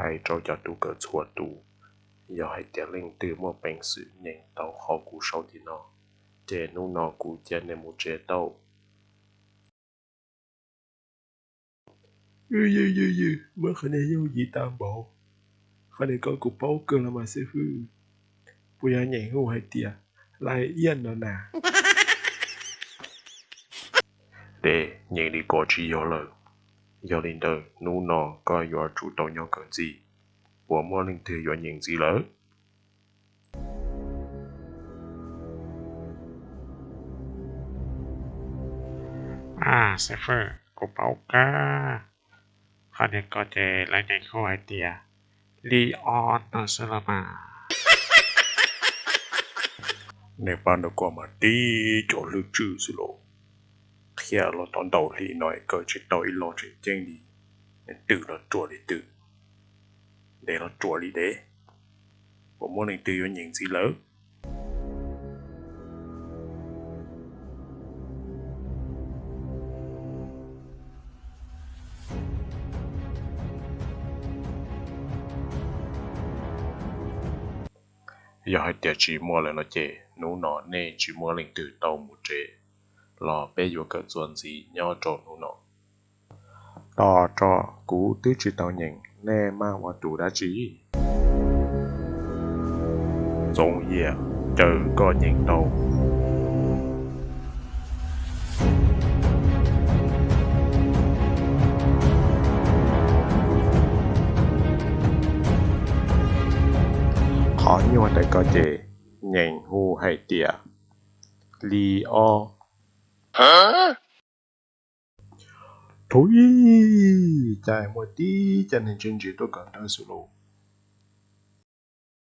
hais rau cov tub kawm txhua tus, yog hais tias leej twg muaj peev xwm nyeem tau qhov kuv sau tim no, ces hnub no kuv cia nws mus tsev tau. Ywg, ywg, ywg, muab qhov niag yooj yim tag npaum. Qhov niag ko kuv paub kawg los mas xib fwb. Puas yog nyeem hu hais tias lais iaj no na? Dej, nyeem li ko tsis yog lawm. Yog li ntawd hnub no koj yuav tsum tau nyob kawm ntxiv. Puas muaj leej twg yuav nyeem ntxiv lawm? Xib fwb, kuv paub kawg. Qhov niag ko ces lawv nyeem hu hais tias li o no xwb los mas. Nej pab ntawd koj mas tib co hlwb tswb xwb los. Qhia los tau ntau hli no kawm tsis tau ib lo tseem ceeb li. Twm los ruam li twm, dev los ruam li dev. Puas muaj leej twg yuav nyeem ntxiv lawm? Yog hais tias tsis muaj lawm no ces hnub no nej tsis muaj leej twg tau mus tsev los peb yuav kawm txuas ntxiv nyob rau hnub no. Tos tso, kuv twb tsis tau nyeem, nej maj ua tus dab tsi? Txoov Yias, caw koj nyeem tau. Qhov nyuaj ntawm ko ces nyeem hu hais tias li ob. Thuv, cas muaj tib cov neeg ntse ntse tuaj kawm ntawv xwb los?